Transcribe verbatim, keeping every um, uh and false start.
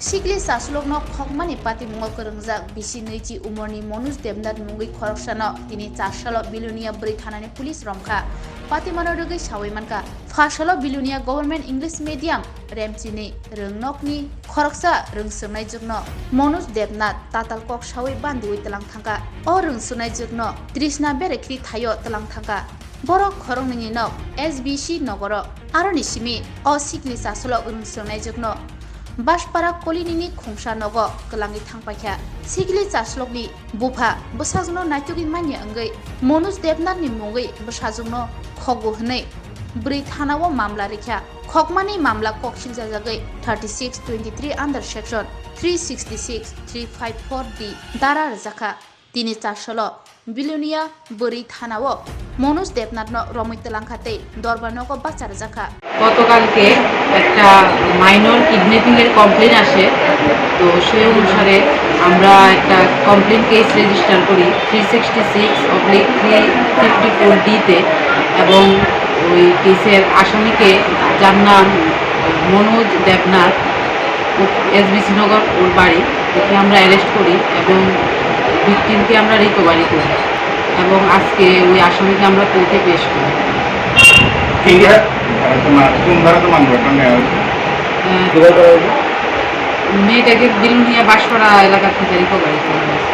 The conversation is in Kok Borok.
Sikli chaslokno khokmani patimungo kwrwngjak bisi nwichi umorni Manoj Debnath mungwi khoroksano tini char salo Bilonia bwrwi thanani police romkha. Patimano rwgwi sawi mankha, pha salo Bilonia Government English Medium Remchini rwngnokni khoroksa rwngswngnai jwkno Manoj Debnath tatal kok sawi bandiwi tlang thangkha. O rwngswngnai jwkno Trishna Berekhri thaio tlang thangkha. Borok khoroknwini nok S B C nogoro. Aroni simi o sikli chaslok rwngswngnai jwkno Baspara Kolonini khungsa nogo kwlangwi thangpaikha. Sikli chaslokni bupha bwsajwkno naitugwi manya wngwi Manoj Debnathni mungwi bwsajwkno khokgo hwnwi bwrwi thanao mamla rikha. Khokmani mamla kok siljajagwi thirty six twenty three under section three sixty six three five four D dara rwjakha. Tini char salo Bilonia bwrwi thanao Manoj Debnathno romwi twlangkha tei dorbar nogo bacha rwjakha. গতকালকে একটা minor kidnapping এর কমপ্লেন আসে। তো সেই অনুসারে আমরা একটা complain case register করি three sixty six oblique three fifty four ডিতে। এবং ওই কেসের আসামিকে, যার নাম মনোজ দেবনাথ, এসবিসি নগর ওর বাড়ি, ওকে আমরা অ্যারেস্ট করি এবং ভিকটিমকে আমরা রিকভারি করি এবং আজকে ওই আসামিকে আমরা কোর্টে পেশ করি। ঠিক আছে। আর তোমার কোন ধারাতে মামলাটা নেওয়া হয়েছে? আহ, মেয়েটাকে বিলুনিয়া বাঁশপাড়া এলাকা থেকে রিকভারি করা হয়েছে।